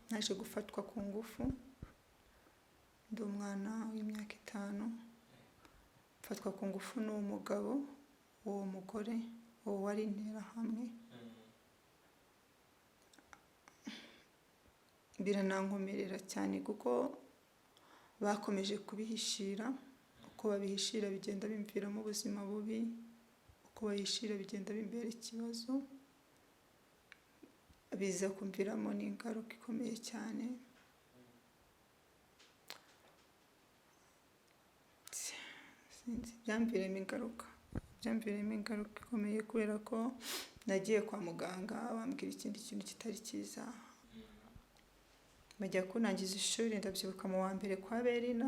Naje gufatwa ku ngufu ndi umwana w'imyaka 5, mfatwa ku ngufu n'uwo mugabo, uwo mugore, uwo wari interahamwe. Biranankomerera cyane kuko bakomeje kubihishira, uko babihishira bigenda bimviramo ubuzima bubi, uko babihishira bigenda bimbera ikibazo, biza kumviramo n'ingaruka ikomeye cyane. Sinzi, byamviremo ingaruka ikomeye kubera ko nagiye kwa muganga bambwira ikindi kintu kitari cyiza. Bajya kunangiza ishuri, ndabyibuka mu wa mbere kwa Berina,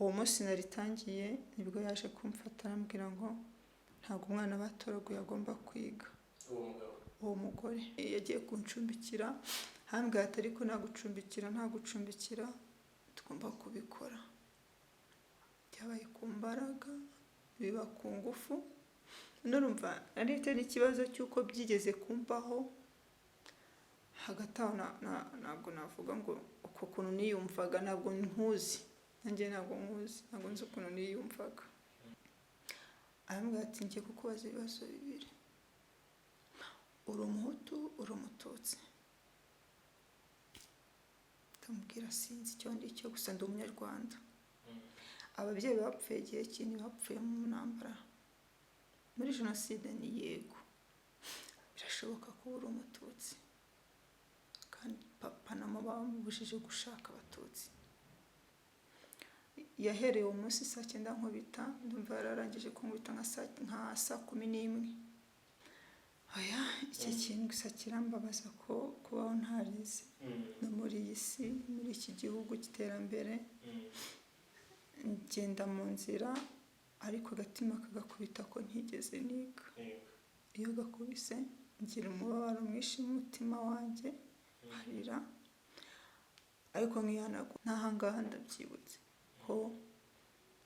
uwo munsi naritangiye nibwo yaje kumfata arambwira ngo ntabwo umwana batoraguye agomba kwiga. Uwo mugore yagiye kuncumbikira, ambwira ati ariko ntagucumbikira tugomba kubikora. Byabaye ku mbaraga, biba ku ngufu. Nurumva nari mfite n'ikibazo cy'uko byigeze kumbaho. Hagati aho ntabwo navuga ngo uko kuntu niyumvaga, ntabwo nkuzi, nanjye ntabwo nkuzi, ntabwo nzi ukuntu niyumvaga. Arambwira ati ngiye kukubaza ibibazo bibiri, uri umuhutu, uri umututsi? Ndamubwira sinzi icyo ndi cyo, gusa ndi umunyarwanda. Ababyeyi bapfuye igihe kinini, bapfuye mu ntambara, muri jenoside. Ni yego, birashoboka ko uri umututsi, kandi papa na mama bamubujije gushaka abatutsi. Yahereye uwo munsi saa 9 nkubita, ndumva yararangije kunkubita nka saa 11. Oya, iki kintu gusa kirambabaza ko kubaho ntarize no muri iyi si, muri iki gihugu cy'iterambere. Ngenda mu nzira ariko agatima kagakubita ko ntigeze niga. Iyo gakubise ngira umubabaro mwinshi mu mutima wanjye, nkarira, ariko nkihanagura. N'ahangaha ndabyibutse ko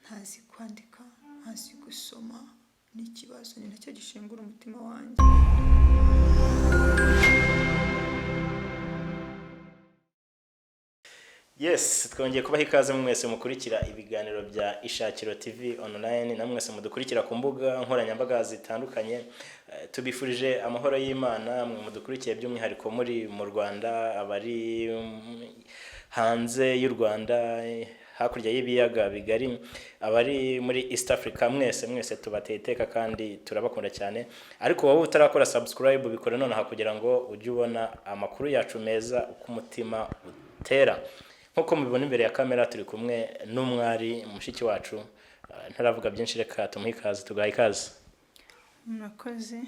ntazi kwandika, ntazi gusoma, ni ikibazo, ni nacyo gishengura umutima wanjye. Yes, twongeye kubaha ikaze mwese mukurikira ibiganiro bya Ishakiro TV online, na mwese mudukurikira ku mbuga nkoranyambaga zitandukanye. Tubifurije amahoro y'Imana mwe mudukurikiye by'umwihariko muri mu Rwanda, abari hanze y'u Rwanda, hakurya y'ibiyaga bigari, abari muri East Africa, mwese mwese tubateye iteka kandi turabakunda cyane. Ariko wowe utarakora subscribe, bikore nonaha kugira ngo ujye ubona amakuru yacu meza uko umutima utera. Nk'uko mubibona imbere ya kamera turi kumwe n'umwari mushiki wacu. Ntaravuga byinshi, reka tumuhe ikaze, tugaha ikaze. Murakoze.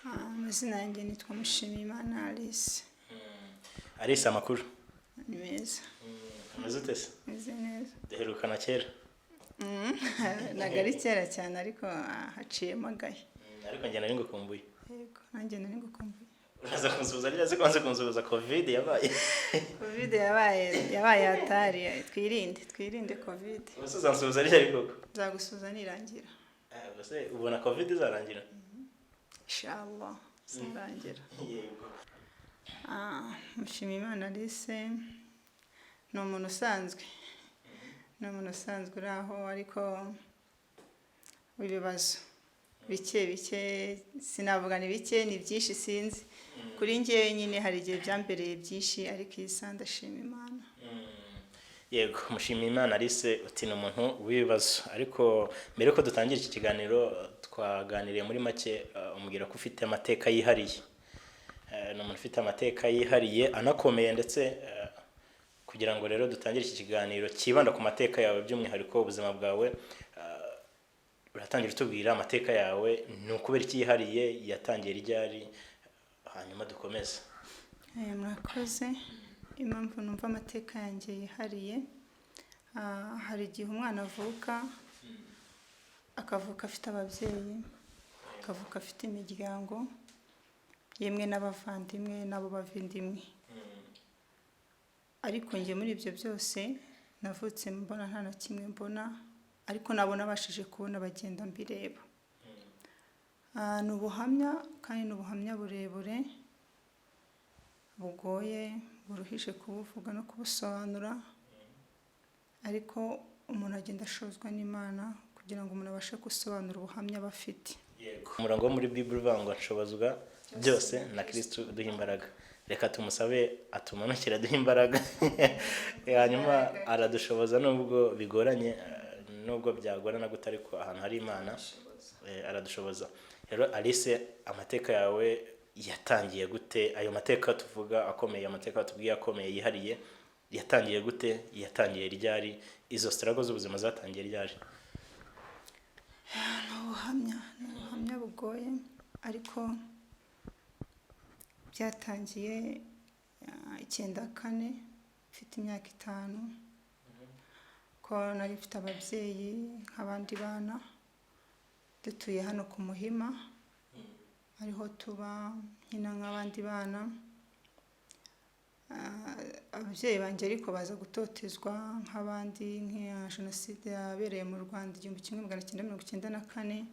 Amazina yanjye nitwa Mushimiyimana Alice. Alice, amakuru? Ni meza. Ameze ute se? Meze neza. Duherukana kera. Ntabwo ari kera cyane, ariko haciyemo agahe. Ariko njye nari ngukumbuye. Yego, nanjye nari ngukumbuye. Uraza kunsuhuza rero, kubanza kunsuhuza covid yabaye. Covid yabaye hatari, twirinde covid. Ubuse uzansuhuza ryari koko? Nzagusuhuza nirangira. Ubuse ubona covid izarangira? Inshallah izarangira. Yego. Mushimiyimana Alice ni umuntu usanzwe. Ni umuntu usanzwe uri aho, ariko w'ibibazo bike bike, sinavuga ni bike, ni byinshi, sinzi. Kuri njyewe nyine hari igihe byambereye byinshi, ariko iyi saha ndashima Imana. Yego, Mushimiyimana Alice uti ni umuntu w'ibibazo. Ariko mbere yuko dutangira iki kiganiro twaganiriye muri make, umubwira ko ufite amateka yihariye. Ni umuntu ufite amateka yihariye anakomeye, ndetse kugira ngo rero dutangire iki kiganiro cyibanda ku mateka yawe by'umwihariko ubuzima bwawe, uratangira utubwira amateka yawe, ni ukubera iki yihariye, yatangiye ryari, hanyuma dukomeze. Murakoze. Impamvu numva amateka yanjye yihariye, hari igihe umwana avuka, akavuka afite ababyeyi, akavuka afite imiryango, yemwe n'abavandimwe n'abo bavindimwe. Ariko njye muri ibyo byose navutse mbona nta na kimwe mbona, ariko nabo nabashije kubona bagenda mbireba. Ni ubuhamya, kandi ni ubuhamya burebure bugoye, buruhije kubuvuga no kubusobanura, ariko umuntu agenda ashozwa n'Imana kugira ngo umuntu abashe gusobanura ubuhamya aba afite. Yego. Umurongo wo muri Bible uvuga ngo nshobozwa byose na Kristo uduha imbaraga. Reka tumusabe atumanukire aduha imbaraga, hanyuma aradushoboza nubwo bigoranye, nubwo byagorana gute, ariko ahantu hari Imana aradushoboza. Rero Alice, amateka yawe yatangiye gute? Ayo mateka tuvuga akomeye, amateka tubwiye akomeye yihariye, yatangiye gute? Yatangiye ryari? Izo struggle z'ubuzima zatangiye ryari? Ni ubuhamya bugoye, ariko byatangiye 94, mfite imyaka 5, ko nari mfite ababyeyi nk'abandi bana, dutuye hano ku Muhima, ariho tuba nkina nk'abandi bana. Ababyeyi banjye ariko baza gutotezwa nk'abandi, nk'iya jenoside yabereye mu Rwanda 1994,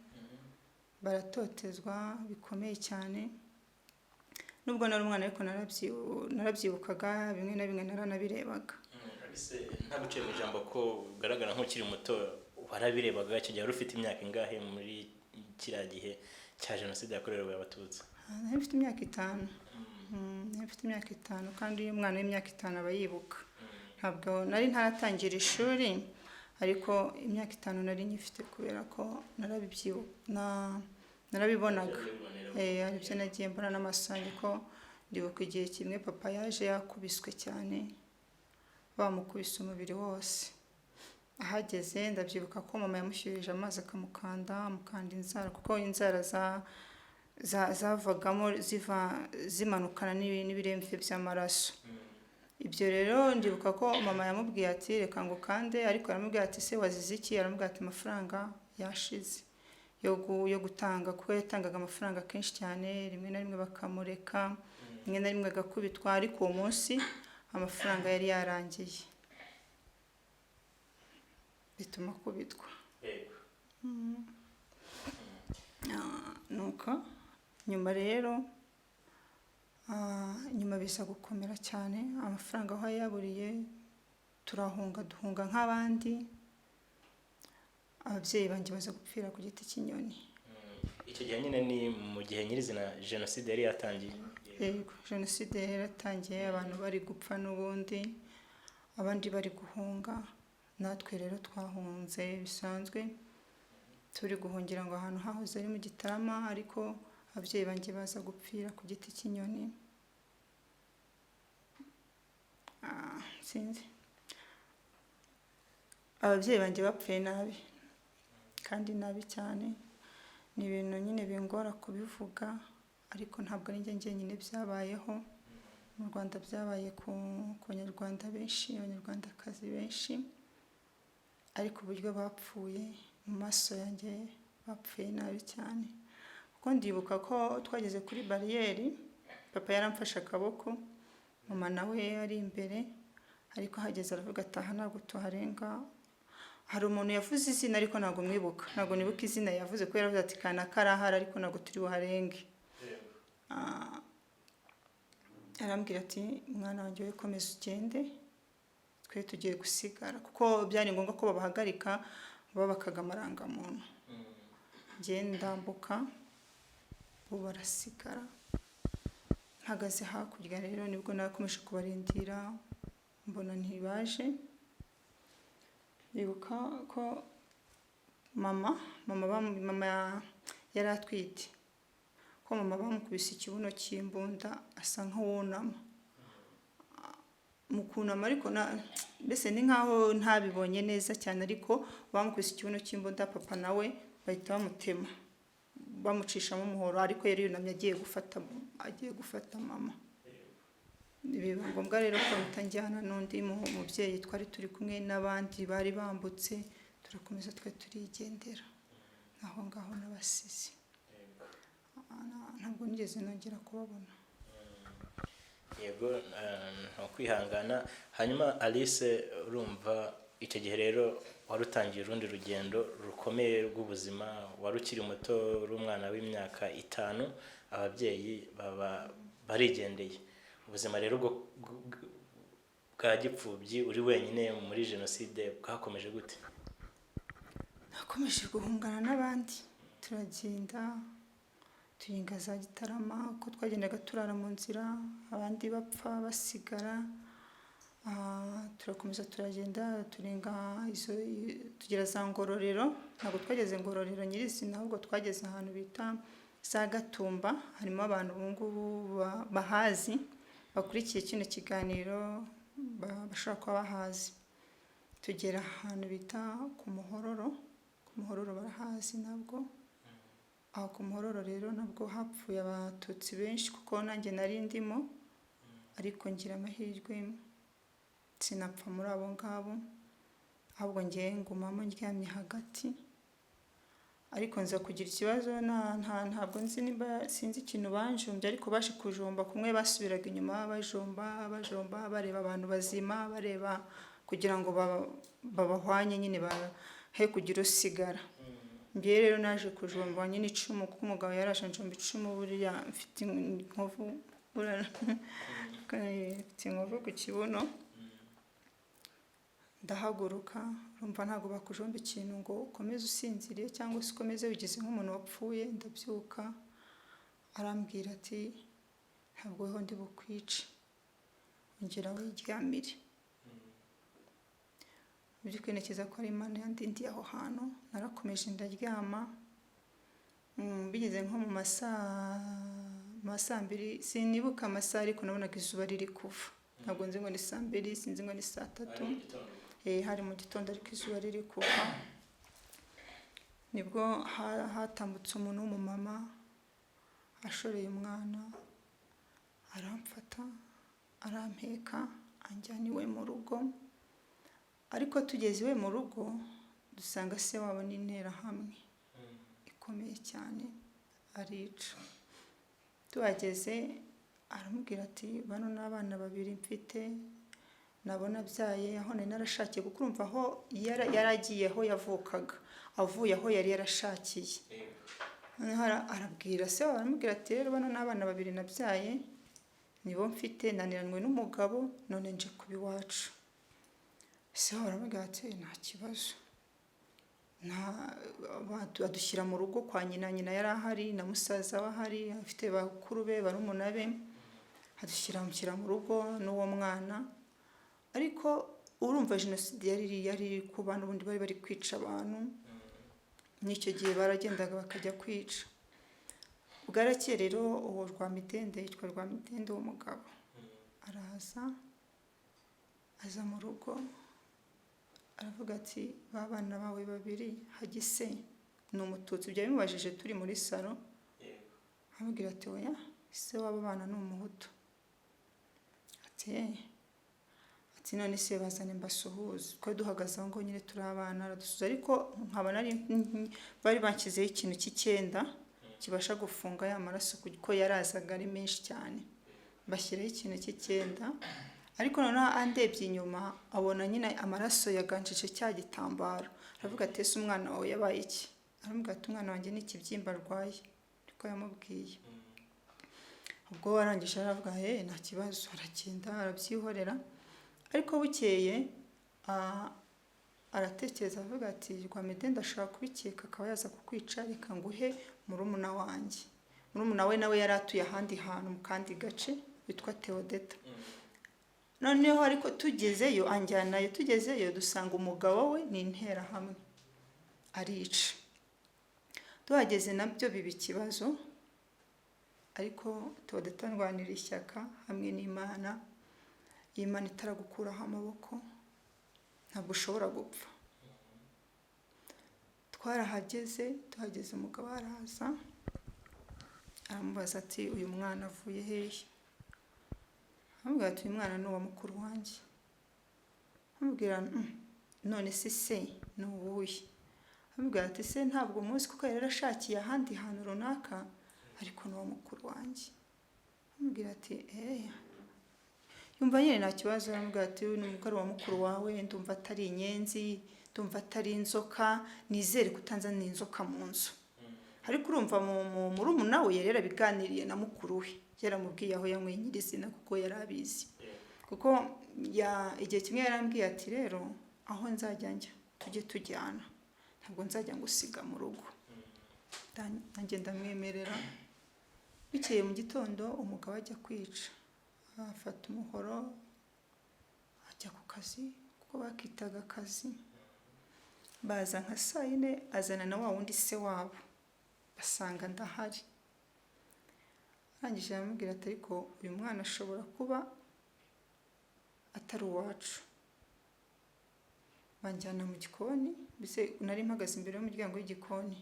baratotezwa bikomeye cyane. Nubwo nari umwana ariko narabyibukaga, bimwe na bimwe naranabirebaga. Alice, nta guciye mu ijambo, ko ugaragara nk'ukiri muto, warabirebaga icyo gihe wari ufite imyaka ingahe muri kiriya gihe cya jenoside yakorewe Abatutsi? Nari mfite imyaka 5. Nari mfite imyaka 5, kandi iyo umwana w'imyaka 5 aba yibuka. Ntabwo nari ntaratangira ishuri, ariko imyaka 5 nari nyifite kubera ko narabibonaga. Hari ibyo nagiye mbona n'amaso yanjye, ko ndibuka igihe kimwe papa yaje yakubiswe cyane, bamukubise umubiri wose. Ahageze ndabyibuka ko mama yamushyuhije amazi akamukanda, amukanda inzara, kuko inzara zavagamo ziva zimanukana n'ibiremve by'amaraso. Ibyo rero ndibuka ko mama yamubwiye ati reka ngo ukande, ariko aramubwira ati se wazize iki? Aramubwira ati amafaranga yashize yo gutanga, kuko yatangaga amafaranga kenshi cyane, rimwe na rimwe bakamureka, rimwe na rimwe agakubitwa, ariko uwo munsi amafaranga yari yarangiye bituma akubitwa. Nuko nyuma rero, nyuma biza gukomera cyane, amafaranga aho yaburiye turahunga, duhunga nk'abandi. Ababyeyi banjye baza gupfira ku giti cy'inyoni. Icyo gihe nyine ni mu gihe nyirizina jenoside yari yatangiye. Yego, jenoside yari yaratangiye, abantu bari gupfa n'ubundi, abandi bari guhunga. Natwe rero twahunze bisanzwe, turi guhungira ngo ahantu hahoze ari mu Gitarama, ariko ababyeyi banjye baza gupfira ku giti cy'inyoni. Sinzi, ababyeyi banjye bapfuye nabi, kandi nabi cyane. Ni ibintu nyine bingora kubivuga, ariko ntabwo ari njye njyenyine byabayeho. Mu Rwanda byabaye ku Banyarwanda benshi, Abanyarwandakazi benshi, ariko uburyo bapfuye mu maso yanjye bapfuye nabi cyane. Kuko ndibuka ko twageze kuri bariyeri, papa yaramfashe akaboko, mama nawe ari imbere, ariko ahageze aravuga ati aha ntabwo tuharenga. Hari umuntu yavuze izina ariko ntabwo mwibuka, ntabwo nibuka izina yavuze, kuko yaravuze ati kanaka arahari ariko ntabwo turi buharenge. Arambwira ati mwana wanjye we komeza ugende, twe tugiye gusigara, kuko byari ngombwa ko babahagarika babakaga amarangamuntu. Njye ndambuka, bo barasigara. Mpagaze hakurya rero nibwo nakomeje kubarindira, mbona ntibaje. Ndibuka ko mama yari atwite, ko mama bamukubise ikibuno cy'imbunda asa nk'uwunama. Mu kunama ariko mbese ni nkaho ntabibonye neza cyane, ariko bamukubise ikibuno cy'imbunda, papa nawe bahita bamutema, bamucishamo umuhoro, ariko yari yunamye agiye gufata mama. Biba ngombwa rero ko mutanjyana n'undi mubyeyi twari turi kumwe n'abandi bari bambutse, turakomeza twe turigendera aho ngaho n'abasizi. Ntabwo nigeze nongera kubabona. Yego, ni ukwihangana. Hanyuma Alice, urumva icyo gihe rero wari utangiye urundi rugendo rukomeye rw'ubuzima, wari ukiri muto, uri umwana w'imyaka 5, ababyeyi baba barigendeye. Ubuzima rero bwo bwa gipfubyi uri wenyine muri jenoside bwakomeje gute? Nakomeje guhungana n'abandi, turagenda turinga za Gitarama, uko twagendaga turara mu nzira, abandi bapfa basigara. Turakomeza turagenda turenga izo, tugera za Ngororero. Ntabwo twageze Ngororero nyirizina, ahubwo twageze ahantu bita za Gatumba. Harimo abantu ubu ngubu bahazi, bakurikiye kino kiganiro, bashobora kuba bahazi. Tugera ahantu bita ku Muhororo, ku Muhororo barahazi nabwo. Aho ku Muhororo rero nabwo hapfuye Abatutsi benshi, kuko nanjye nari ndimo, ariko ngira amahirwe sinapfa muri abo ngabo, ahubwo ngewe ngumamo ndyamye hagati. Ariko nza kugira ikibazo, ntabwo nzi nimba, sinzi ikintu banjombye, ariko baje kujomba kumwe basubiraga inyuma bajomba bajomba, bareba abantu bazima, bareba kugira ngo babahwanye nyine, he kugira usigara. Ngewe rero naje kujomba nyine icumu, kuko umugabo yaraje anjomba icumu. Buriya mfite inkovu, mfite inkovu ku kibuno. Ndahaguruka, urumva ntabwo bakujomba ikintu ngo ukomeze usinziriye cyangwa se ukomeze wigize nk'umuntu wapfuye. Ndabyuka, arambwira ati: "Ntabwo weho ndi bukwice, ongera wiryamire." Mu by'ukuri ntekereza ko ari Imana yandindiye aho hantu. Narakomeje ndaryama, bigeze nko mu masaa 2, sinibuka amasaha, ariko nabonaga izuba riri kuva. Ntabwo nzi ngo ni saa 2, sinzi ngo ni saa 3. Hari mu gitondo, ariko izuba riri kuva. Nibwo hatambutse umuntu w'umumama ashoreye umwana, aramfata arampeka anjyana iwe mu rugo. Ariko tugeze iwe mu rugo dusanga se wabo n'interahamwe ikomeye cyane, arica. Tuhageze aramubwira ati: "Bano ni abana babiri mfite, nabona abyaye aho nari narashakiye," kuko urumva aho yaragiye aho yavukaga, avuye aho yari yarashakiye. Noneho arabwira se wabo, aramubwira ati: "Rero bano ni abana babiri nabyaye, nibo mfite, naniranywe n'umugabo, none nje kuba iwacu." Se wabo aramubwira ati: "Nta kibazo." Adushyira mu rugo kwa nyina. Nyina yari ahari na musaza we ahari, afite bakuru be, barumuna be, adushyira mu rugo n'uwo mwana. Ariko urumva jenoside yari iri kuba, n'ubundi bari bari kwica abantu, n'icyo gihe baragendaga bakajya kwica. Bwarakeye rero, uwo Rwamitende, yitwa Rwamitende uwo mugabo, araza, aza mu rugo, aravuga ati: "Ba bana bawe babiri hagise ni Umututsi?" Ibyo yabimubajije turi muri salo. Amubwira ati: "Oya, se w'abo bana ni Umuhutu." Ati: "Eh." Ati: "None se bazane mbasuhuze." Twari duhagaze aho ngaho nyine turi abana, aradusuhuza, ariko nkaba nari bari banshyizeho ikintu cy'icyenda kibasha gufunga ya maraso, kuko yarazaga ari menshi cyane, bashyiraho ikintu cy'icyenda. Ariko noneho andebye inyuma abona nyine amaraso yaganjije cya gitambaro, aravuga ati: "Ese umwana wawe yabaye iki?" Aramubwira ati: "Umwana wanjye ni ikibyimba arwaye." Niko yamubwiye. Ubwo arangije aravuga: "He, nta kibazo." Aragenda arabyihorera. Ariko bukeye aratekereza, avuga ati: "Rwamidende ashobora kubikeka akaba yaza kukwica, reka nguhe murumuna wanjye." Murumuna we nawe yari atuye ahandi hantu mu kandi gace, witwa Theodeta. Noneho ariko tugezeyo, anjyanayo, tugezeyo dusanga umugabo we ni interahamwe, arica. Tuhageze nabyo biba ikibazo, ariko Theodeta ndwanira ishyaka hamwe n'Imana. Iyi Imana itaragukuraho amaboko ntabwo ushobora gupfa. Twarahageze, tuhageze umugabo araza, aramubaza ati: "Uyu mwana avuye hehe?" Aramubwira ati: "Uyu mwana ni uwa mukuru wanjye." Aramubwira: "None se se ni uwuhe?" Aramubwira ati: "Se ntabwo muzi, kuko yari yarashakiye ahandi hantu runaka, ariko ni uwa mukuru wanjye." Aramubwira ati: "Eee." Yumva nyine nta kibazo, aramubwira ati: "Uyu ni umugore wa mukuru wawe, ndumva atari inyenzi, ndumva atari inzoka, nizere ko utanzaniye inzoka mu nzu." Ariko urumva murumuna we yari yarabiganiriye na mukuru we. Yaramubwiye aho yanyweye nyirizina, kuko yari abizi. Kuko igihe kimwe yarambwiye ati rero aho nzajya njya tujye tujyana, ntabwo nzajya ngusiga mu rugo. Nanjye ndamwemerera. Bukeye mu gitondo umugabo ajya kwica, afata umuhoro ajya ku kazi, kuko bakitaga akazi. Baza nka saa yine, azana na wa wundi se wabo, basanga ndahari. Arangije aramubwira ati ariko uyu mwana ashobora kuba atari uwacu. Banjyana mu gikoni, mbese nari mpagaze imbere y'umuryango w'igikoni.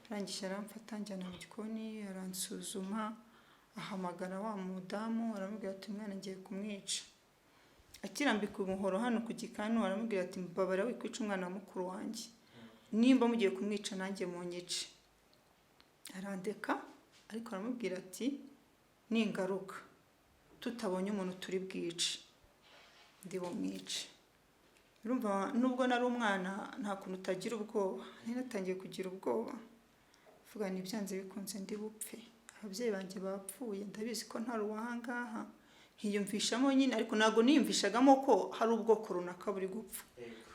Arangije aramfata anjyana mu gikoni, aransuzuma, ahamagara wa mudamu, aramubwira ati umwana ngiye kumwica. Akirambika umuhoro hano ku gikanu, aramubwira ati mbabara wikwica umwana wa mukuru wanjye, nimba mugiye kumwica nanjye munyice. Arandeka, ariko aramubwira ati ningaruka tutabonye umuntu turi bwice ndi bumwice. Urumva nubwo nari umwana nta kuntu utagira ubwoba, nari natangiye kugira ubwoba, mvuga nti byanze bikunze ndi bupfe, ababyeyi banjye bapfuye, ndabizi ko ntari uwahangaha. Nkiyumvishamo nyine, ariko ntabwo niyumvishagamo ko hari ubwoko runaka buri gupfa.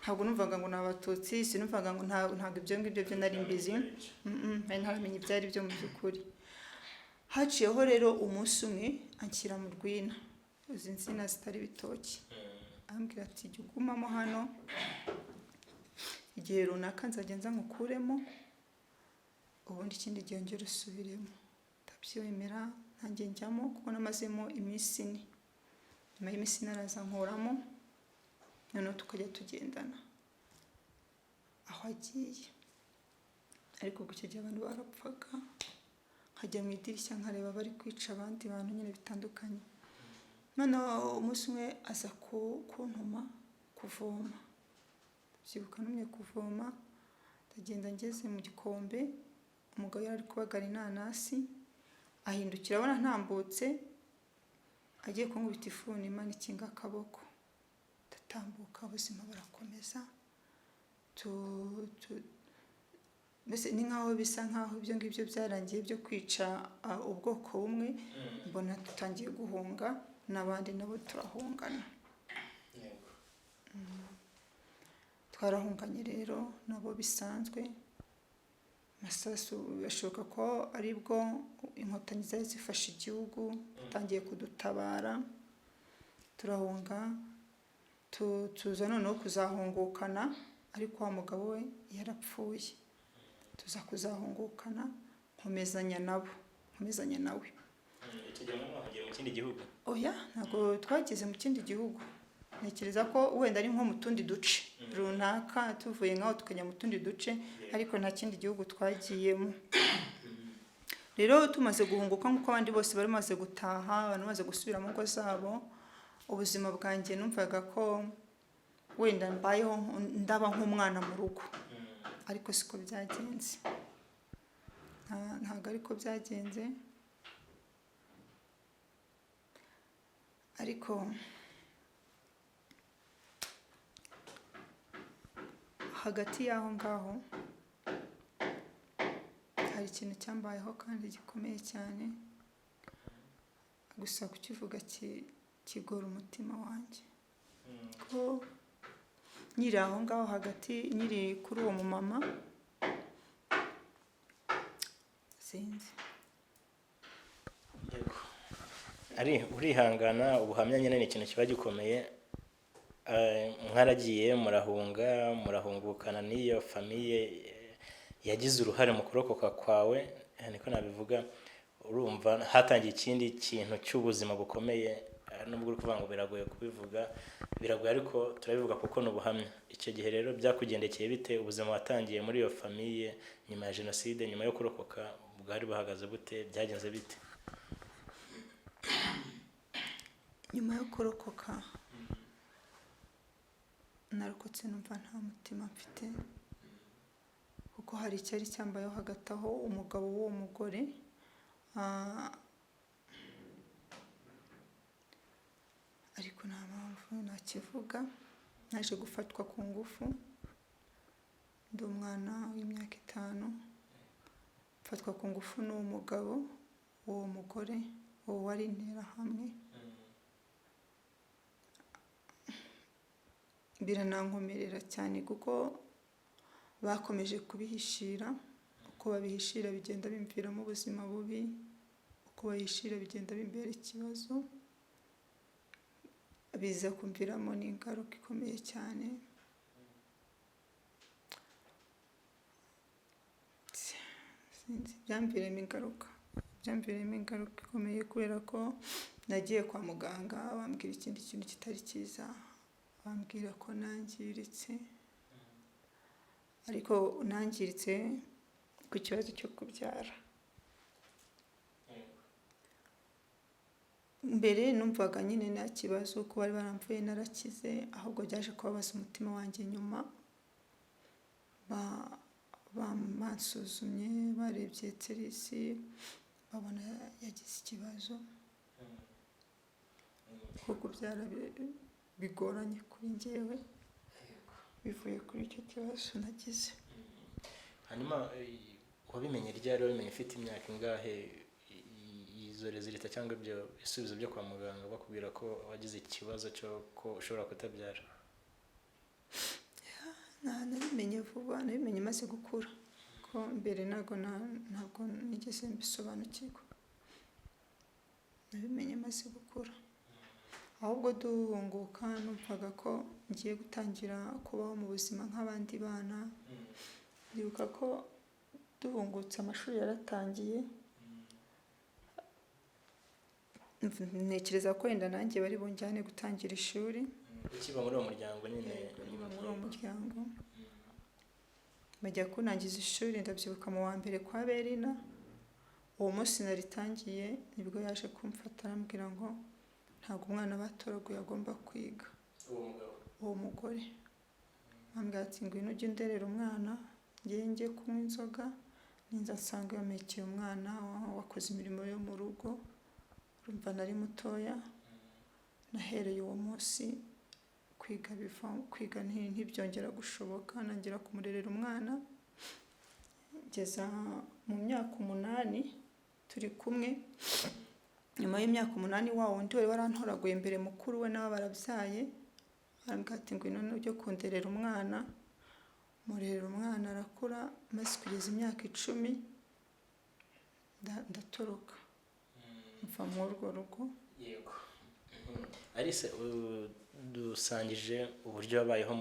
Ntabwo numvaga ngo ni Abatutsi, sinumvaga ngo ntabwo ibyo ngibyo byo nari mbizi, nari ntaramenya ibyo ari byo mu by'ukuri. Haciyeho rero umunsi umwe anshyira mu rwina, izi nsina zitari ibitoki, arambwira ati jya ugumamo hano igihe runaka nzajya nza nkukuremo, ubundi ikindi gihe ngere usubiremo. Ndabyemera nanjye njyamo, kuko namazemo iminsi ine. Nyuma y'iminsi ine araza nkuramo, noneho tukajya tugendana aho agiye. Ariko ubwo icyo gihe abantu barapfaga, nkajya mu idirishya nkareba bari kwica abandi bantu nyine bitandukanye. Noneho umunsi umwe aza kuntuma kuvoma, ndabyibuka ntumye kuvoma, ndagenda ngeze mu gikombe, umugabo yari ari kubagara inanasi, ahindukira abona ntambutse, agiye kunkubita ifuni, Imana ikinga akaboko, ndatambuka, ubuzima burakomeza. Mbese ni nkaho bisa nkaho ibyo ngibyo byarangiye byo kwica ubwoko bumwe, mbona dutangiye guhunga n'abandi nabo turahungana. Twarahunganye rero nabo bisanzwe, amasasu birashoboka ko aribwo inkotanyi zari zifashe igihugu, batangiye kudutabara, turahunga, tuza noneho kuzahungukana, ariko wa mugabo we yarapfuye. Tuza kuzahungukana, nkomezanya nabo, nkomezanya nawe. Icyo gihe mwahungiye mu kindi gihugu? Oya, ntabwo twageze mu kindi gihugu. Ntekereza ko wenda ari nko mu tundi duce runaka, tuvuye nkaho tukajya mu tundi duce, ariko nta kindi gihugu twagiyemo. Rero tumaze guhunguka nk'uko abandi bose bari bamaze gutaha, abantu bamaze gusubira mu ngo zabo, ubuzima bwanjye numvaga ko wenda mbayeho ndaba nk'umwana mu rugo, ariko siko byagenze. Ntabwo ariko byagenze, ariko hagati y'aho ngaho hari ikintu cyambayeho kandi gikomeye cyane, gusa kukivuga kigora umutima wanjye. Ko nkiri aho ngaho hagati, nkiri kuri uwo mumama, sinzi. Ari urihangana, ubuhamya nyine ni ikintu kiba gikomeye. Mwaragiye murahunga, murahungukana n'iyo famiye yagize uruhare mu kurokoka kwawe, niko nabivuga. Urumva hatangiye ikindi kintu cy'ubuzima bukomeye, nubwo uri kuvuga ngo biragoye kubivuga, biragoye ariko turabivuga kuko ni ubuhamya. Icyo gihe rero byakugendekeye bite? Ubuzima watangiye muri iyo famiye nyuma ya jenoside, nyuma yo kurokoka, bwari buhagaze bute? Byagenze bite? Nyuma yo kurokoka narokotse numva nta mutima mfite, kuko hari icyari cyambayeho hagati aho umugabo w'uwo mugore ariko nta mpamvu nakivuga, naje gufatwa ku ngufu ndi umwana w'imyaka 5, mfatwa ku ngufu n'uwo mugabo w'uwo mugore. Uwo wari Interahamwe. Biranankomerera cyane kuko bakomeje kubihishira. Uko babihishira bigenda bimviramo ubuzima bubi, uko babihishira bigenda bimbera ikibazo, biza kumviramo n'ingaruka ikomeye cyane. Sinzi, byamviremo ingaruka ikomeye kubera ko nagiye kwa muganga bambwira ikindi kintu kitari cyiza, bambwira ko nangiritse, ariko nangiritse ku kibazo cyo kubyara. Mbere numvaga nyine nta kibazo ko bari baramvuye narakize, ahubwo byaje kubabaza umutima wanjye nyuma. Bansuzumye barebye terisi babona yagize ikibazo, ko kubyara bigoranye kuri njyewe bivuye kuri icyo kibazo nagize. Hanyuma wabimenye ryari? Wabimenye ufite imyaka ingahe izo rezilita cyangwa ibyo bisubizo byo kwa muganga bakubwira ko wagize ikibazo cyo ko ushobora kutabyara? Nabimenye vuba, nabimenye maze gukura, ko mbere ntabwo nigeze mbisobanukirwa. Nabimenye maze gukura, ahubwo duhunguka numvaga ko ngiye gutangira kubaho mu buzima nk'abandi bana. Ndibuka ko duhungutse amashuri yaratangiye, ntekereza ko wenda nanjye bari bunjyane gutangira ishuri. Ukiba muri uwo muryango nyine? Niba muri uwo muryango bajya kunangiza ishuri, ndabyibuka mu wa mbere kwa Berina. Uwo munsi naritangiye nibwo yaje kumfata arambwira ngo ntabwo umwana batoraguye agomba kwiga. Uwo mugore ambwira ati ngwino ujye underera umwana, ngiye njye kunywa inzoga, ninza nsanga yamekeye umwana wakoze imirimo yo mu rugo. Urumva nari mutoya. Nahereye uwo munsi kwiga biva, kwiga ntibyongera gushoboka, nangira kumurerera umwana ngeza mu myaka 8 turi kumwe. Nyuma y'imyaka 8 wa wundi wari warantoraguye mbere mukuru we nawe barabyaye, arambwira ati ngwino ujye kunderera umwana. Murerera umwana arakura, maze kugeza imyaka 10 ndatoroka mva muri urwo rugo. Yego. Alice, dusangije uburyo wabayeho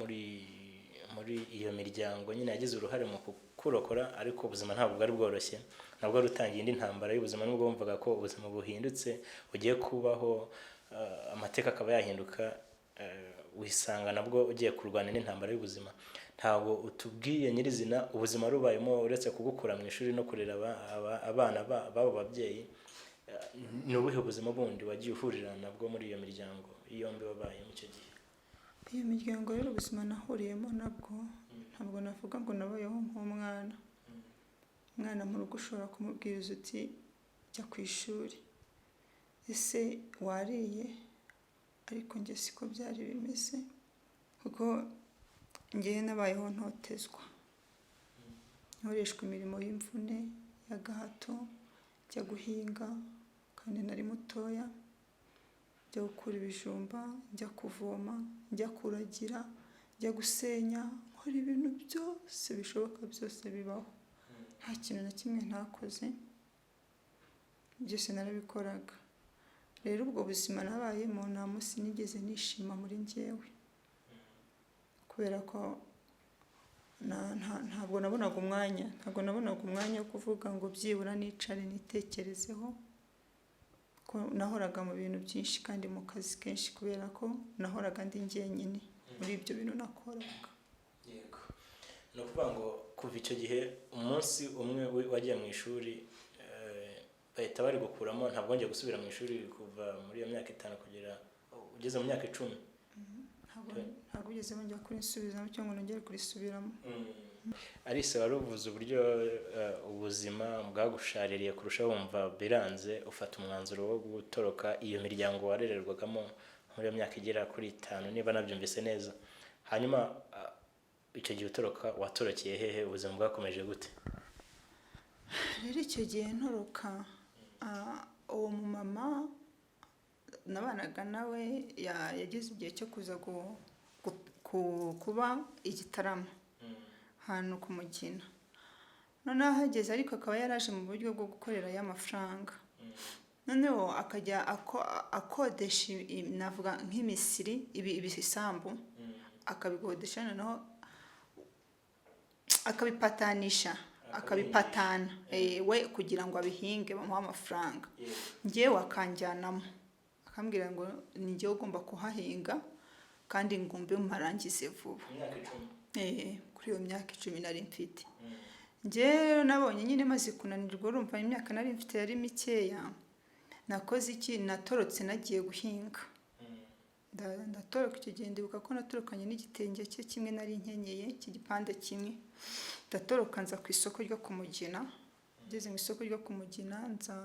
muri iyo miryango nyine yagize uruhare mu kukurokora, ariko ubuzima ntabwo bwari bworoshye, nabwo wari utangiye indi ntambara y'ubuzima, nubwo wumvaga ko ubuzima buhindutse ugiye kubaho, amateka akaba yahinduka, wisanga nabwo ugiye kurwana n'intambara y'ubuzima. Ntabwo utubwiye nyirizina ubuzima rubayemo, uretse kugukura mu ishuri no kurera abana b'abo babyeyi, ni ubuhe buzima bundi wagiye uhurira nabwo muri iyo miryango yombi wabayemo icyo gihe? Iyo miryango rero ubuzima nahuriyemo nabwo, ntabwo navuga ngo nabayeho nk'umwana. Umwana mu rugo ushobora kumubwiriza uti jya ku ishuri, ese wariye? Ariko njye siko byari bimeze, kuko njye nabayeho ntotezwa, nkoreshwa imirimo y'imvune y'agahato, njya guhinga kandi nari mutoya, njya gukura ibijumba, njya kuvoma, njya kuragira, njya gusenya, nkora ibintu byose bishoboka byose bibaho. Nta kintu na kimwe ntakoze, byose narabikoraga. Rero ubwo buzima nabayemo nta munsi nigeze nishima muri njyewe, kubera ko ntabwo nabonaga umwanya, ntabwo nabonaga umwanya wo kuvuga ngo byibura nicare nitekerezeho, ko nahoraga mu bintu byinshi kandi mu kazi kenshi, kubera ko nahoraga ndi njyenyine muri ibyo bintu nakoraga. Yego. Ni ukuvuga ngo kuva icyo gihe umunsi umwe wagiye mu ishuri bahita bari gukuramo, ntabwo wongeye gusubira mu ishuri kuva muri iyo myaka 5 kugera ugeze mu myaka 10. Ntabwo ugeze bongera kurisubizamo cyangwa nongere kurisubiramo. Alice, wari uvuze uburyo ubuzima bwagushaririye kurusha, wumva biranze, ufata umwanzuro wo gutoroka iyo miryango warererwagamo muri iyo myaka igera kuri 5 niba nabyumvise neza. Hanyuma icyo gihe utoroka watorokeye hehe? Ubuzima bwakomeje gute? Rero icyo gihe ntoroka Uwo mumama nabanaga nawe yageze igihe cyo kuza kuba igitaramo ahantu ku Mugina. Noneho ahageze ariko akaba yaraje mu buryo bwo gukorera y'amafaranga, noneho akajya akodesha navuga nk'imisiri, ibisambu akabikodesha, noneho akabipatanisha, akabipatana we kugira ngo abihinge bamuhe amafaranga. Njyewe akanjyanamo akambwira ngo ni njyewe ugomba kuhahinga kandi ngo mbe mparangize vuba. Imyaka 10? Kuri iyo myaka 10 nari mfite. Njyewe nabonye nyine maze kunanirwa, urumva imyaka nari mfite yari mikeya. Nakoze iki? Natorotse, nagiye guhinga. Ndatoroka. Icyo gihe ndibuka ko natorokanye n'igitenge cye kimwe nari nkenyeye, cy'igipande kimwe. Ndatoroka nza ku isoko ryo ku Mugina. Ngeze mu isoko ryo ku Mugina, nza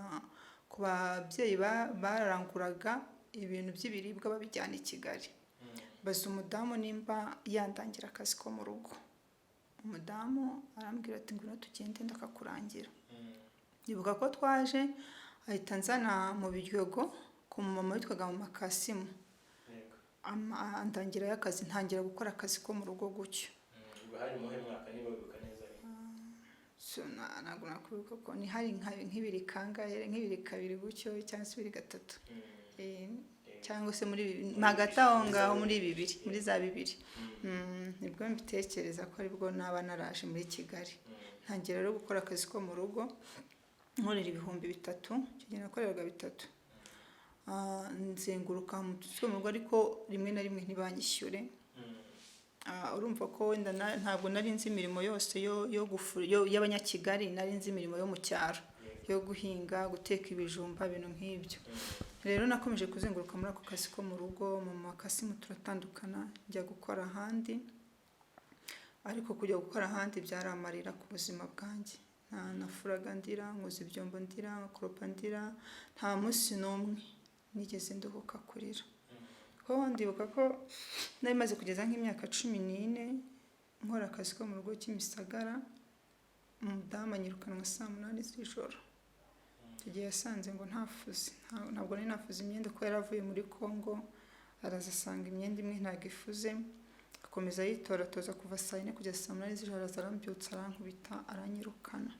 ku babyeyi baranguraga ibintu by'ibiribwa babijyana i Kigali. Baza umudamu nimba yandangira akazi ko mu rugo. Umudamu arambwira ati: "Ngwino tugende ndakakurangira." Ndibuka ko twaje ahita nzana mu Biryogo ku mumama witwaga Mama Kasimu. Andangira y'akazi, ntangira gukora akazi ko mu rugo gutyo. Ubwo hari muhe mwaka, niba wibuka neza? So, ntabwo nakwibuka ko ni hari nk'ibiri kangahe, nk'ibiri kabiri gutyo cyangwa se 2 3, cyangwa se muri bibiri, hagati aho ngaho, muri bibiri, muri za bibiri. Nibwo mbitekereza ko aribwo naba naraje muri Kigali. Ntangira rero gukora akazi ko mu rugo nkorera 3000. Icyo gihe nakoreraga 3000. Nzenguruka mu tuzu two mu rugo, ariko rimwe na rimwe ntibanyishyure. Urumva ko wenda ntabwo nari nzi imirimo yose yo gufura y'abanyakigali. Nari nzi imirimo yo mu cyaro, yo guhinga, guteka ibijumba, ibintu nk'ibyo. Rero nakomeje kuzenguruka muri ako kazi ko mu rugo. Mama Kasimu turatandukana, njya gukora ahandi. Ariko kujya gukora ahandi byari amarira ku buzima bwanjye. Nta nafuraga ndira, nkoza ibyombo ndira, nkakoropa ndira. Nta munsi n'umwe nigeze nduhuka kurira. Kuko ndibuka ko nari maze kugeza nk'imyaka 14 nkora akazi ko mu rugo Kimisagara, umudamu anyirukanwa saa 8 z'ijoro. Icyo gihe yasanze ngo ntafuze, ntabwo nari nafuze imyenda, kuko yari avuye muri Congo, araza asanga imyenda imwe ntabwo ifuze, akomeza yitoratoza kuva saa 4 kugeza saa 8 z'ijoro, araza arambyutsa, arankubita, aranyirukana.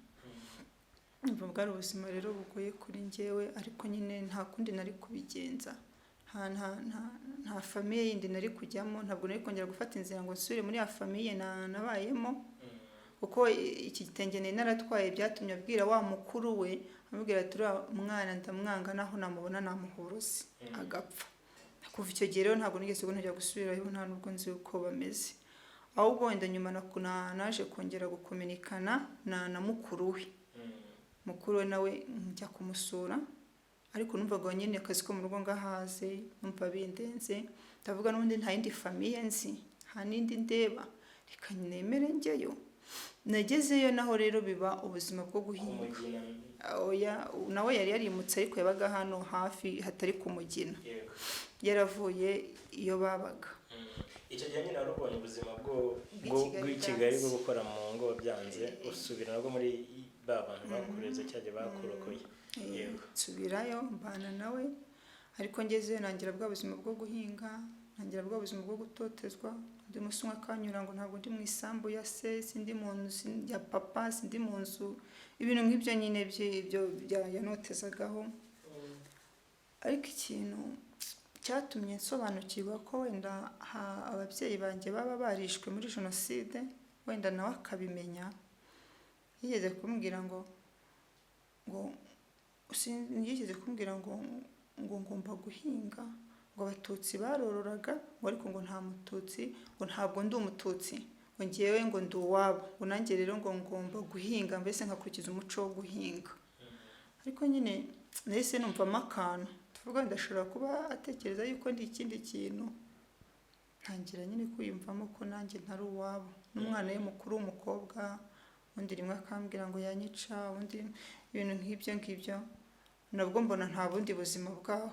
Ubwo bwari ubuzima rero bugoye kuri njyewe, ariko nyine nta kundi nari kubigenza. Nta famille yindi nari kujyamo. Ntabwo nari kongera gufata inzira ngo nsubire muri ya famille nabayemo, kuko iki gitenge nari naratwaye byatumye abwira wa mukuru we, amubwira ati: "Uriya mwana ndamwanga, naho namubona namuha uburozi agapfa." Kuva icyo gihe rero ntabwo nigeze nongera gusubirayo, nta nubwo nzi uko bameze. Ahubwo wenda nyuma naje kongera gukominikana na mukuru we. Mukuru we nawe njya kumusura, ariko numvaga nyine akazi ko mu rugo ngahaze, numva bindenze. Ndavuga n'ubundi nta yindi famille nzi, nta n'indi ndeba, reka nemere njyeyo. Nagezeyo naho rero biba ubuzima bwo guhinga. Kumugina? Oya, nawe yari yarimutse, ariko yabaga hano hafi hatari ku Mugina. Yaravuye iyo babaga. Icyo gihe nyine wari ubonye ubuzima bwo Bw'i Kigali bw'i Kigali bwo byanze. gukora mu ngo byanze, usubira nabwo muri ba bantu bakureze cyangwa bakurokoye. Nsubirayo mbana nawe, ariko ngezeyo nangira bwa buzima bwo guhinga, ntangira bwa buzima bwo gutotezwa. Undi munsi umwe akanyura ngo ntabwo ndi mu isambu ya se, sindi mu nzu ya papa, sindi mu nzu, ibintu nk'ibyo nyine by'ibyo yanotezagaho. Ariko ikintu cyatumye nsobanukirwa ko wenda ababyeyi banjye baba barishwe muri jenoside, wenda nawe akabimenya, yigeze kumbwira ngo yigeze kumbwira ngo ngomba guhinga, ngo Abatutsi barororaga, ngo ariko ngo nta Mututsi, ngo ntabwo ndi Umututsi, ngo ngewe ngo ndi uwabo, ngo nanjye rero ngo ngomba guhinga, mbese nkakurikiza umuco wo guhinga. Ariko nyine nahise numvamo akantu, tuvuga ndashobora kuba atekereza yuko ndi ikindi kintu. Ntangira nyine kwiyumvamo ko nanjye ntari uwabo, n'umwana we mukuru w'umukobwa, undi rimwe akambwira ngo yanyica, undi ibintu nk'ibyo ngibyo. Nabwo mbona nta bundi buzima bwaho,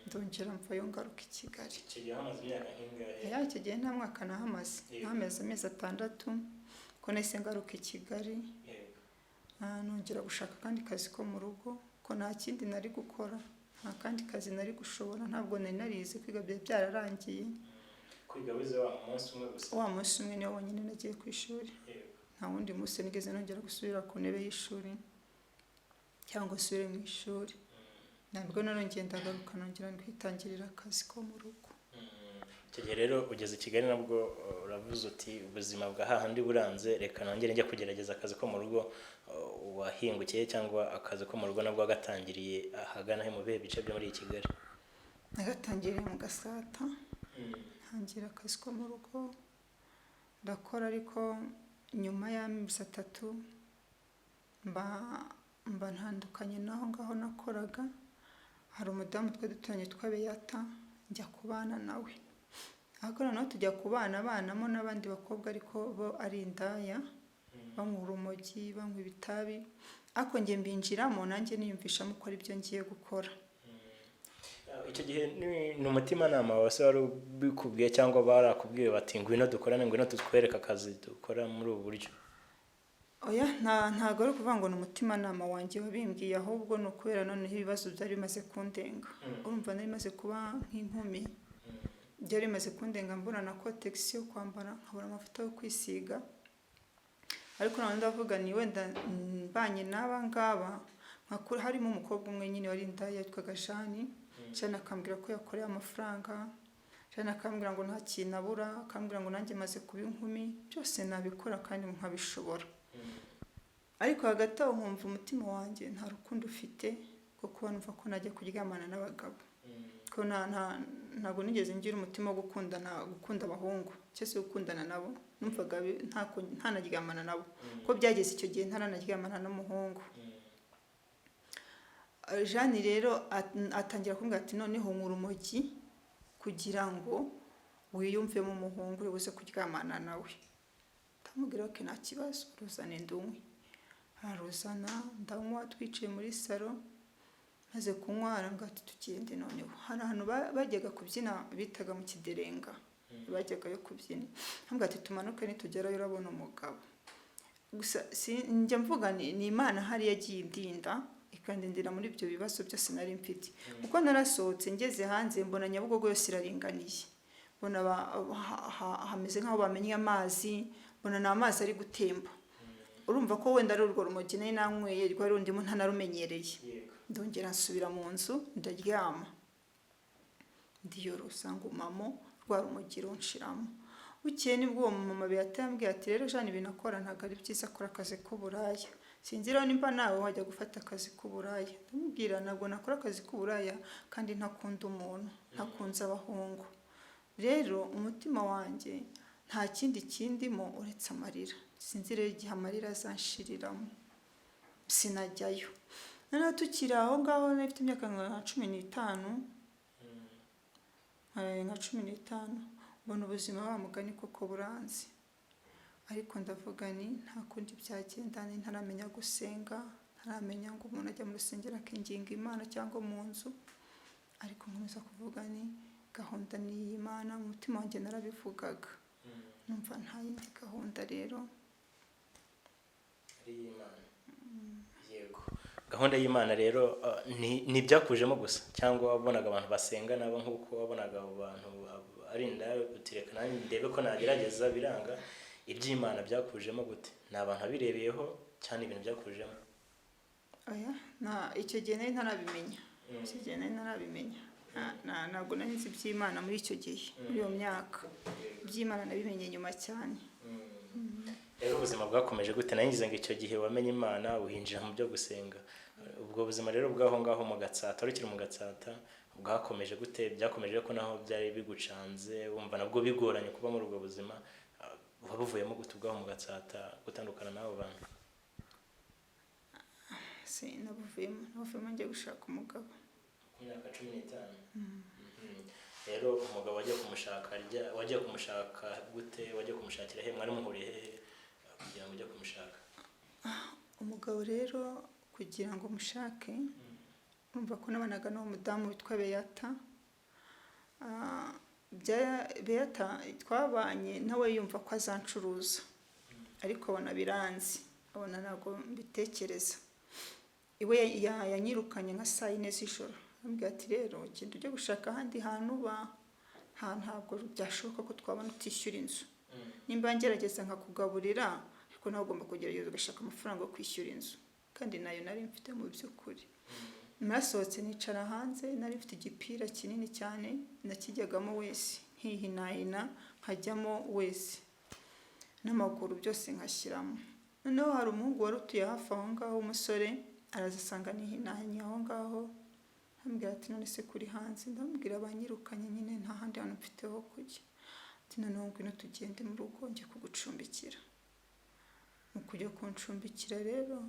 ndongera mvayo ngaruka i Kigali. Icyo gihe hamaze imyaka nk'ingahe? Ya, icyo gihe nta mwaka nahamaze. Nahamaze amezi 6, ko nahise ngaruka i Kigali. Nongera gushaka akandi kazi ko mu rugo. Kuko nta kindi nari gukora, nta kandi kazi nari gushobora, ntabwo nari narize, kwiga byari byararangiye. Kwiga wize wa munsi umwe gusa? Wa munsi umwe niwo wonyine nagiye ku ishuri. Nta wundi munsi nigeze nongera gusubira ku ntebe y'ishuri cyangwa nsubire mu ishuri. Ntabwo nongeye, ndagaruka nongera kwitangirira akazi ko mu rugo. Icyo gihe rero ugeze i Kigali nabwo uravuze uti ubuzima bwa hahandi buranze, reka nongere njye kugerageza akazi ko mu rugo. Wahingukiye cyangwa akazi ko mu rugo nabwo wagatangiriye ahagana he, mu bihe bice byo muri iyi Kigali? Nagatangiriye mu Gasata, ntangira akazi ko mu rugo ndakora, ariko nyuma y'amezi 3 mba ntandukanye n'aho ngaho nakoraga. Hari umudamu twe duturanye witwa Beyata, njya kubana nawe, ariko noneho tujya kubana abanamo n'abandi bakobwa, ariko bo ari indaya, banywa urumogi, banywa ibitabi, ariko njye mbinjiramo nanjye niyumvishamo ko aribyo ngiye gukora. Icyo gihe ni umutimanama wawe se wari ubikubwiye, cyangwa barakubwiye bati ngwino dukorane, ngwino tukwereke akazi dukora muri ubu buryo? Oya, ntabwo ari ukuvuga ngo ni umutimanama wanjye wabimbwiye, ahubwo ni ukubera noneho ibibazo byari bimaze kundenga. Urumva nari maze kuba nk'inkumi, byari bimaze kundenga, mbura na kotegisi yo kwambara, nkabura amavuta yo kwisiga. Ariko noneho ndavuga ni wenda mbanye n'aba ngaba, harimo umukobwa umwe nyine wari indaya yitwaga Jani. Jane akambwira ko yakoreye amafaranga, Jane akambwira ngo nta kintu abura, akambwira ngo nanjye maze kuba inkumi byose nabikora kandi nkabishobora. Ariko hagati aho nkumva umutima wanjye nta rukundo ufite rwo kuba numva ko najya kuryamana n'abagabo. Ko ntabwo nigeze ngira umutima wo gukunda abahungu cyangwa se gukundana nabo, numvaga ntanaryamana nabo, ko byageze icyo gihe ntaranaryamana n'umuhungu. Jane rero atangira kumbwira ati noneho nywa urumogi kugira ngo wiyumvemo umuhungu uri buze kuryamana nawe. Ndamubwira ko nta kibazo, ruzane ndunywe. Araruzana ndanywa, twicaye muri salo, maze kunywa arambwira ati tugende noneho. Hari ahantu bajyaga kubyina bitaga mu Kiderenga, bajyagayo kubyina. Arambwira ati tumanuke nitugerayo urabona umugabo. Gusa njya mvuga ni Imana hari yagiye indinda, ikandindira muri ibyo bibazo byose nari mfite. Kuko narasohotse ngeze hanze mbona Nyabugogo yose iraringaniye, mbona hameze nk'aho bamenye amazi, mbona ni amazi ari gutemba. Urumva ko wenda ari urwo rumogi nari nanyweye rwari rundimo ntanarumenyereye. Ndongera nsubira mu nzu ndaryama, ndiyorosa ngumamo rwa rumogi runshiramo. Bukeye nibwo uwo mama Beata yambwiye ati rero Jane ibintu akora ntabwo ari byiza, akora akazi k'uburaya, sinzi rero nimba nawe wajya gufata akazi k'uburaya. Ndamubwira ntabwo nakora akazi k'uburaya kandi ntakunda umuntu, ntakunze abahungu. Rero umutima wanjye nta kindi kindimo uretse amarira, sinzi rero igihe amarira azanshiriramo, sinajyayo. Noneho tukiri aho ngaho nari mfite imyaka nka 15, nka 15, mbona ubuzima wa mugani koko buranze. Ariko ndavuga ni nta kundi byagenda, ni ntaramenya gusenga, ntaramenya ngo umuntu ajya mu rusengero akinginga Imana cyangwa mu nzu. Ariko nkomeza kuvuga ni gahunda ni iy'Imana, mu mutima wanjye narabivugaga, numva nta yindi gahunda rero ari iy'Imana. Yego, gahunda y'Imana rero ni ibyakujemo gusa, cyangwa wabonaga abantu basenga nabo nk'uko wabonaga abo bantu ari indaya uti reka nanjye ndebe ko nagerageza, biranga. Iby'Imana byakujemo gute? Ni abantu abirebeyeho cyane ibintu byakujemo? Oya, icyo gihe nari ntarabimenya. Icyo gihe nari ntarabimenya. Ntabwo nari nzi iby'Imana muri icyo gihe, muri iyo myaka. Iby'Imana nabimenye nyuma cyane. Rero ubuzima bwakomeje gute? Nari ngize ngo icyo gihe wamenye Imana uhinjira mu byo gusenga. Ubwo buzima rero bw'aho ngaho mu Gatsata, ukiri mu Gatsata, bwakomeje gute? Byakomeje ko naho byari bigucanze, wumva nabwo bigoranye kuba muri ubwo buzima, wabuvuyemo gute ubwaho mu Gatsata, gutandukana n'abo bantu? Nabuvuyemo ngiye gushaka umugabo. Ku myaka 15. Rero umugabo wagiye kumushaka, wagiye kumushaka gute? Wagiye kumushakira he? Mwari muhuriye hehe kugira ngo ujye kumushaka? Umugabo rero kugira ngo mushake, urumva ko nabanaga n'uwo mudamu witwa Beata. Beata twabanye nawe yumva ko azancuruza, ariko abona biranze, abona ntabwo mbitekereza. Iwe yanyirukanye nka saa 4 z'ijoro, arambwira ati rero genda ujye gushaka ahandi hantu uba, ntabwo byashoboka ko twabona utishyura inzu, nimba ngerageza nkakugaburira ariko nawe ugomba kugerageza ugashaka amafaranga yo kwishyura inzu, kandi nayo nari mfite mu by'ukuri. Nasohotse nicara hanze, nari mfite igipira kinini cyane nakijyagamo wese, nkihinahina nkajyamo wese n'amaguru byose nkashyiramo. Noneho hari umuhungu wari utuye hafi aho ngaho w'umusore, araza asanga nihinahanye aho ngaho, arambwira ati none se kuri hanze? Ndamubwira banyirukanye nyine nta handi hantu mfite ho kujya. Ati noneho ngwino tugende mu rugo njye kugucumbikira. Mu kujya kuncumbikira rero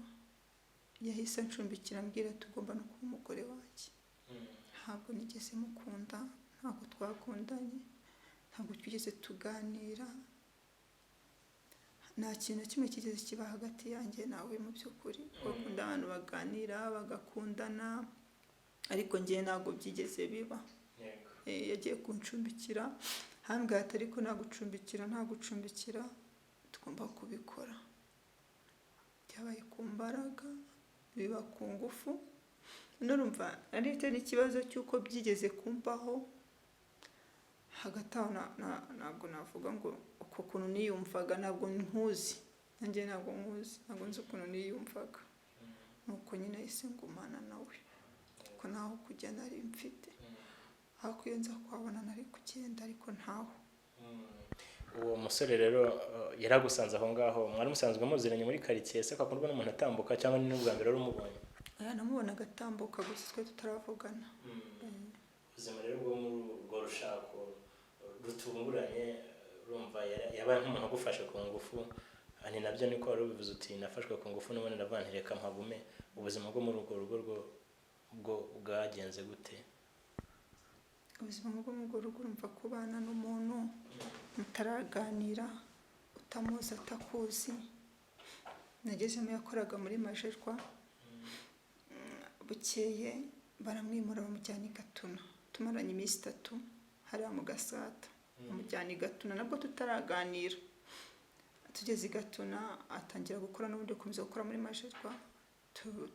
yahise ancumbikira ambwira ati ugomba no kuba umugore wanjye. Ntabwo nigeze mukunda, ntabwo twakundanye, ntabwo twigeze tuganira, nta kintu na kimwe kigeze kiba hagati yanjye nawe mu by'ukuri. Bakunda abantu baganira bagakundana, ariko njye ntabwo byigeze biba. Yagiye kuncumbikira arambwira ati ariko nagucumbikira tugomba kubikora. Byabaye ku mbaraga, biba ku ngufu. Nurumva nari mfite n'ikibazo cy'uko byigeze kumbaho, hagati aho ntabwo navuga ngo uko kuntu niyumvaga ntabwo nkuzi, nanjye ntabwo nkuzi, ntabwo nzi ukuntu niyumvaga. Nuko nyine nahise ngumana nawe kuko ntaho kujya nari mfite, ariko iyo nza kuhabona nari kugenda ariko ntaho. Uwo musore rero yaragusanze aho ngaho, mwari musanzwe muziranye muri karitsiye se kwa n'umuntu atambuka, cyangwa ni n'ubwa mbere wari umubonye? Oya, namubonaga atambuka gusa twe tutaravugana. Ubuzima rero bwo muri urwo rushako rutunguranye, urumva yabaye nk'umuntu ugufashe ku ngufu, ni nabyo niko wari ubivuze uti nafashwe ku ngufu n'ubundi ndavuga nti reka mpagume. Ubuzima bwo muri urwo rugo bwo bwagenze gute? Ubuzima bwo muri urwo rugo urumva kubana n'umuntu mutaraganira, utamuzi atakuzi. Nagezemo yakoraga muri Majerwa, bukeye baramwimura bamujyana i Gatuna, tumaranye iminsi 3 hariya mu Gasata, bamujyana i Gatuna nabwo tutaraganira. Tugeze i Gatuna atangira gukora n'ubundi gukomeza gukora muri Majerwa,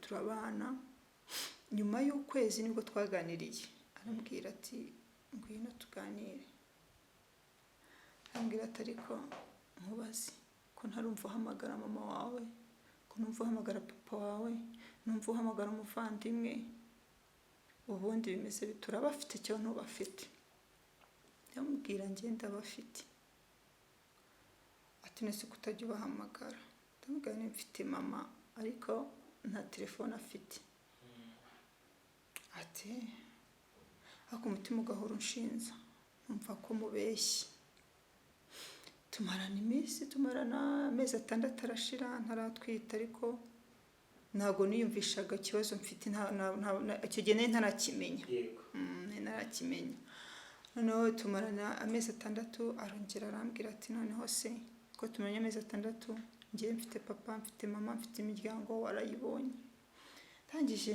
turabana. Nyuma y'ukwezi nibwo twaganiriye, arambwira ati ngwino tuganire. Arambwira ati ariko nkubaze ko ntarumva uhamagara mama wawe, ko numva uhamagara papa wawe, numva uhamagara umuvandimwe, ubundi bimeze bite? Urabafite cyangwa ntubafite? Ndamubwira njye ndabafite. Ati nese kutajya ubahamagara? Ndamubwira nti mfite mama ariko nta telefone afite. Ati ariko umutima ugahora unshinza, numva ko mubeshye. Tumarana iminsi, tumarana amezi 6 arashira ntaratwita, ariko ntabwo niyumvishaga ikibazo mfite, icyo gihe nari ntarakimenya. Ntarakimenya. Noneho tumarana amezi 6, arongera arambwira ati noneho se ko tumaranye amezi 6, njye mfite papa, mfite mama, mfite imiryango, warayibonye. Ndangije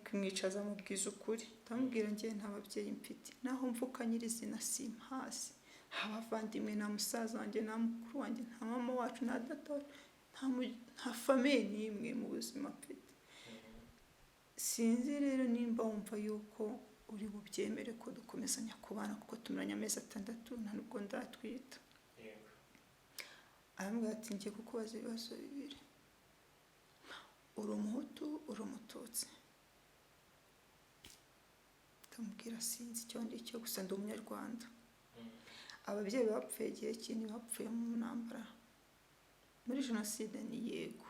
kumwicaza mubwiza ukuri, ndamubwira njye nta babyeyi mfite, naho mvuka nyirizina simpasi, nta bavandimwe, nta musaza wanjye, nta mukuru wanjye, nta mama wacu, nta data, nta famiye n'imwe mu buzima mfite. Sinzi rero nimba wumva yuko uri bubyemere ko dukomezanya kubana, kuko tumaranye amezi 6 nta nubwo ndatwita. Arambwira ati ngiye kukubaza ibibazo 2, uri umuhutu, uri umututsi? Ndamubwira sinzi icyo ndi cyo, gusa ndi umunyarwanda. Ababyeyi bapfuye igihe kinini, bapfuye mu ntambara, muri jenoside. Ni yego,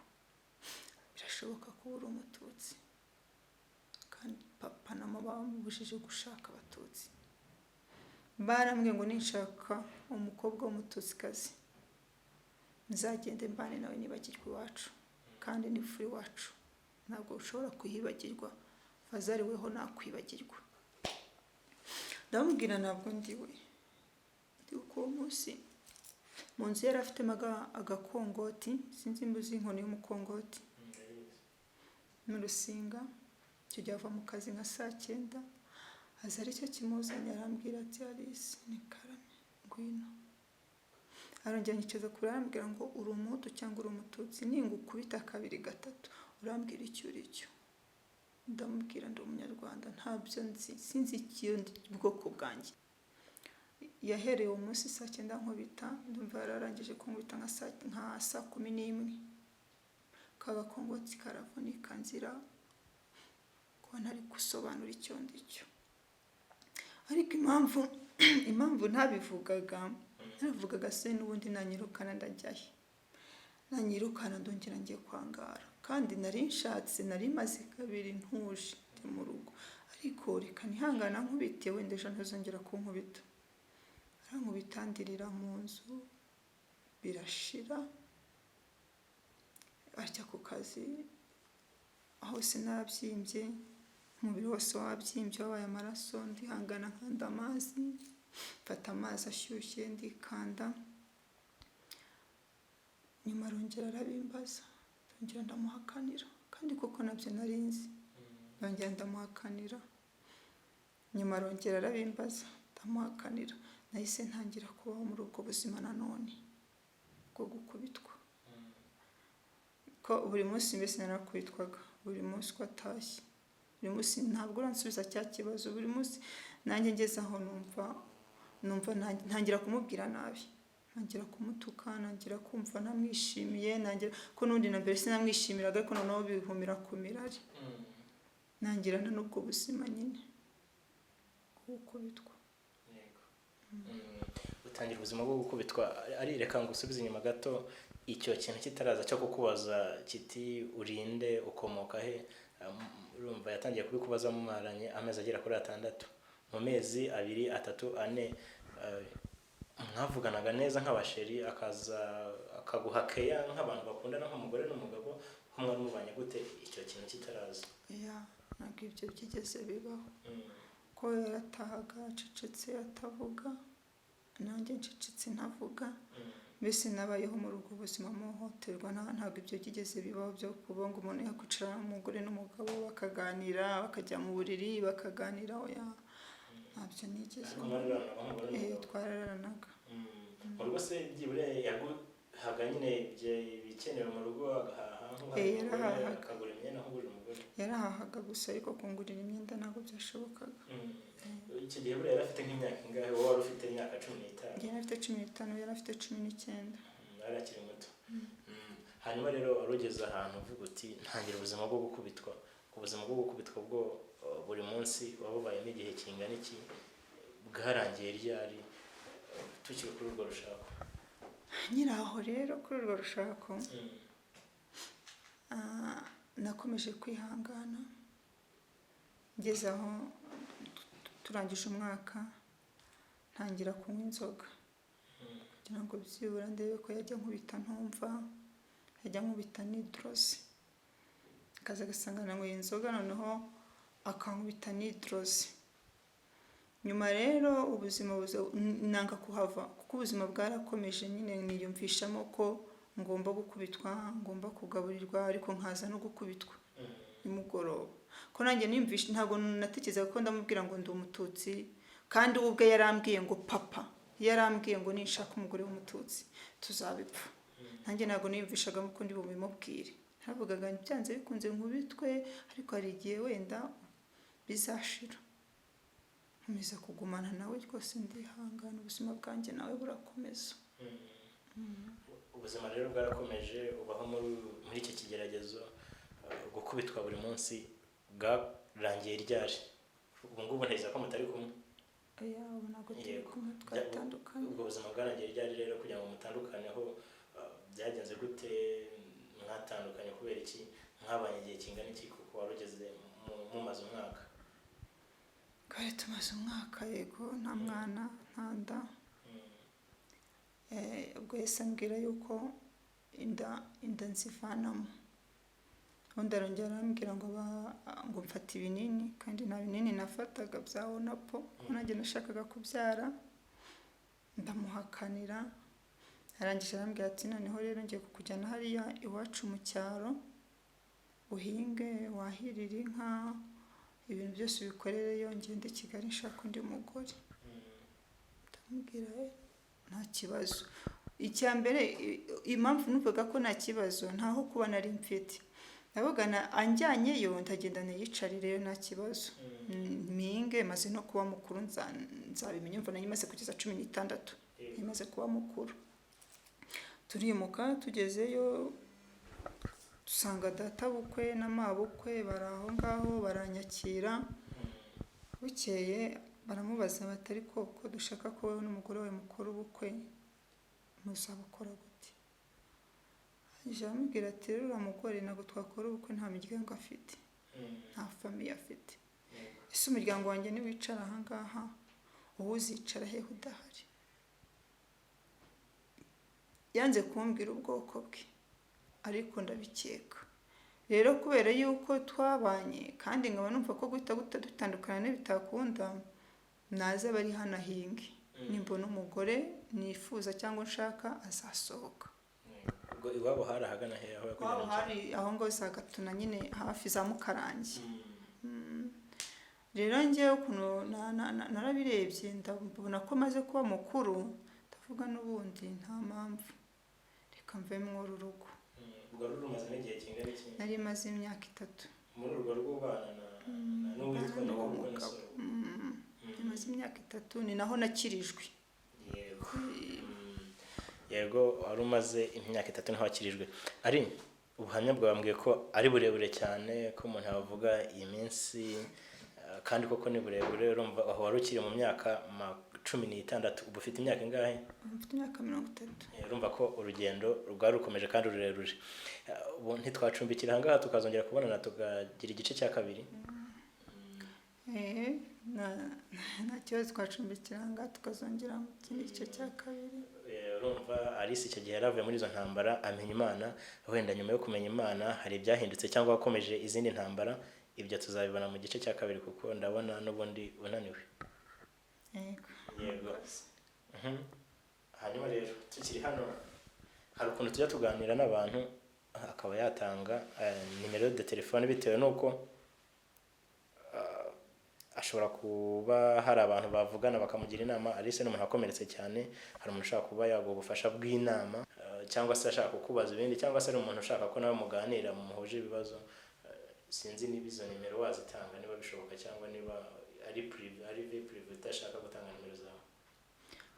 birashoboka ko uri umututsi, kandi papa na mama bamubujije gushaka abatutsi. Barambwiye ngo ninshaka umukobwa w'umututsikazi nzagende mbane nawe nibagirwe iwacu, kandi n'imfura iwacu ntabwo ushobora kuhibagirwa, fazari weho nakwibagirwa. Ndamubwira ntabwo ndiwe. Ndibuka uwo munsi mu nzu yari afitemo agakongoti, sinzi imbuzi inkoni y'umukongoti n'urusinga. Icyo gihe ava mu kazi nka saa 9, aza aricyo kimuzanye, arambwira ati Alice ni karame ngwino. Arongera anyicaza kure, arambwira ngo uri umuhutu cyangwa uri umututsi, ningukubita 2 3 urambwira icyo uri cyo. Ndamubwira ndi umunyarwanda, ntabyo nzi, sinzi icyo ndi bwoko bwanjye. Yahereye uwo munsi saa 9 nkubita, ndumva yararangije kunkubita nka saa 11. Kagakongotsi karavunika nzira kuba ntari gusobanura icyo ndi cyo. Ariko impamvu ntabivugaga, naravugaga se n'ubundi nanyirukana ndajyahe, nanyirukana ndongera ngiye kwangara, kandi nari nshatse, nari maze kabiri ntuje ndi mu rugo, ariko reka nihangana nkubite, wenda ejo ntazongera kunkubita. Arankubita ndirira mu nzu birashira, ajya ku kazi hose narabyimbye, umubiri wose wabyimbye wabaye amaraso, ndihangana nkanda amazi, mfata amazi ashyushye ndikanda. Nyuma arongera arabimbaza, ndongera ndamuhakanira, kandi koko nabyo nari nzi, ndongera ndamuhakanira. Nyuma arongera arabimbaza, ndamuhakanira. Nahise ntangira kubaho muri ubwo buzima nanone bwo gukubitwa, ko buri munsi mbese narakubitwaga, buri munsi uko atashye, buri munsi ntabwo uransubiza cya kibazo, buri munsi nanjye ngeze aho numva ntangira kumubwira nabi, ntangira kumutuka, ntangira kumva ntamwishimiye, ntangira ko n'ubundi na mbere sinamwishimiraga, ariko noneho bihumira ku mirari, ntangirana n'ubwo buzima nyine bwo gukubitwa. Utangira ubuzima bwo gukubitwa. Ari reka ngo usubize inyuma gato, icyo kintu kitaraza cyo kukubaza kiti urinde, ukomoka he, urumva yatangiye kubikubaza mumaranye amezi agera kuri 6, mu mezi 2, 3, 4 mwavuganaga neza nk'abasheri, akaza akaguha keya nk'abantu bakundana nk'umugore n'umugabo, ko mwari mubanye gute icyo kintu kitaraza? Ntabwo ibyo byigeze bibaho, ko yaratahaga acecetse atavuga, nanjye ncecetse ntavuga, mbese nabayeho muri ubwo buzima muhohoterwa. Ntabwo ibyo byigeze bibaho byo kuba ngo umuntu yakwicara umugore n'umugabo bakaganira, bakajya mu buriri bakaganira, oya ntabyo nigeze. Twararanaga mu rugo se byibura yaguhaga nyine ibikenewe mu rugo, agahaha akagura imyenda, nkugurira umugore? Yarahahaga gusa, ariko kungurira imyenda ntabwo byashobokaga. Icyo gihe buriya yari afite nk'imyaka ingahe? Wowe wari ufite imyaka 15? Yari afite 15, yari afite 19. Yari akiri muto. Hanyuma rero wari ugeze ahantu uvuga uti ntangira ubuzima bwo gukubitwa. Ubuzima bwo gukubitwa bwo buri munsi wabubayemo igihe kingana iki? Bwarangiye ryari tukiri kuri urwo rushako? Nyiri aho rero kuri urwo rushako nakomeje kwihangana, ngeze aho turangije umwaka ntangira kunywa inzoga kugira ngo byibura ndebe ko yajya nkubita ntumva, yajya nkubita nidrose, akaza agasanga nanyweye inzoga noneho akankubita nidrose. Nyuma rero ubuzima nanga kuhava, kuko ubuzima bwarakomeje nyine, niyumvishamo ko ngomba gukubitwa, ngomba kugaburirwa, ariko nkaza no gukubitwa nimugoroba. Ko nanjye niyumvisha, ntabwo natekerezaga ko ndamubwira ngo ndi umututsi, kandi we ubwe yarambwiye ngo papa, yarambwiye ngo ninshaka umugore w'umututsi tuzabipfa. Nanjye ntabwo niyumvishaga ko ndi bubimubwire, naravugaga byanze bikunze nkubitwe, ariko hari igihe wenda bizashira. Nkomeza kugumana nawe rwose, ndihangana, ubuzima bwanjye nawe burakomeza. Ubuzima rero bwarakomeje, ubaho muri icyo kigeragezo, gukubitwa buri munsi bwarangiye ryari? Ubu ngubu ntekereza ko mutari kumwe. Ubu ntabwo turi kumwe, twatandukanye. Ubwo buzima bwarangiye ryari rero kugira ngo mutandukaneho? Byagenze gute? Mwatandukanye kubera iki? Mwabanye igihe kingana iki? Kuko wari ugeze mumaze umwaka. Twari tumaze umwaka, yego, nta mwana, nta nda. Ubwo yahise ambwira yuko inda nzivanamo, ubundi arongera arambwira ngo mfate ibinini, kandi nta binini nafataga bya onapo, kuko nanjye nashakaga kubyara, ndamuhakanira. Arangije arambwira ati noneho rero ngiye kukujyana hariya iwacu mu cyaro, uhinge, wahirire inka, ibintu byose ubikorereyo, ngende Kigali nshaka undi mugore. Ndamubwira nta kibazo. Icya mbere impamvu numvaga ko nta kibazo, ntaho kuba nari mfite, Ndavugana anjyanyeyo, ndagenda niyicarireyo nta kibazo, mpinge maze no kuba mukuru nzabimenya. Mva nari maze kugeza 16, nari kuba mukuru. Turimuka, tugezeyo dusanga data bukwe na mabukwe bari aho ngaho, baranyakira. Bukeye baramubaza bati: "Ariko ko dushaka ko wowe n'umugore wawe mukora ubukwe, muzabukora gute?" Arangije aramubwira ati: "Rero uriya mugore ntabwo twakora ubukwe, nta miryango afite, nta famille afite. Ese umuryango wanjye niwicara aha ngaha, wowe uzicara hehe udahari?" Yanze kumbwira ubwoko bwe, ariko ndabikeka. Rero kubera yuko twabanye kandi nkaba numva ko guhita dutandukana ntibitakunda, naze aba ari hano ahinge, nimbona umugore nifuza cyangwa nshaka azasohoka. Ubwo iwabo hari ahagana he aho Iwabo yakujyana? hari aho ngaho za Gatuna nyine, hafi za Mukarange. Rero njyewe ukuntu narabirebye, ndabona ko maze kuba mukuru, ndavuga n'ubundi nta mpamvu, reka mve muri uru rugo. Urwo rugo rumazemo igihe kingana iki? Nari maze imyaka 3. Muri urwo rugo ubana n'uwitwa N'uwo nyir'ubukwe na mugabo. so? Maze imyaka 3, ni naho nakirijwe. Yego. Yego, wari umaze imyaka 3 niho wakirijwe. Ari ubuhamya bwawe wambwiye ko ari burebure cyane, ko umuntu yavuga iyi minsi, kandi koko ni burebure. Urumva aho wari ukiri mu myaka 16, ubu ufite imyaka ingahe? Mfite imyaka 30. Urumva ko urugendo rwari rukomeje kandi rurerure. Ubu ntitwacumbikira ahangaha, tukazongera kubonana tukagira igice cya kabiri? Nta kibazo, twacumbikira ahangaha tukazongera mu kindi gice cya kabiri. Urumva Alice icyo gihe yaravuye muri izo ntambara, amenya Imana. Wenda nyuma yo kumenya Imana hari ibyahindutse cyangwa wakomeje izindi ntambara, ibyo tuzabibona mu gice cya kabiri, kuko ndabona n'ubundi unaniwe. Yego. Yego. Hanyuma rero tukiri hano, hari ukuntu tujya tuganira n'abantu akaba yatanga numéro de téléphone, bitewe n'uko ashobora kuba hari abantu bavugana bakamugira inama. Alice ni umuntu wakomeretse cyane, hari umuntu ushaka kuba yaguha ubufasha bw'inama, cyangwa se ashaka kukubaza ibindi, cyangwa se ari umuntu ushaka ko nawe muganira muhuje ibibazo. Sinzi niba izo nimero wazitanga, niba bishoboka, cyangwa niba ari privé, ari vie privée, udashaka gutanga nimero zawe.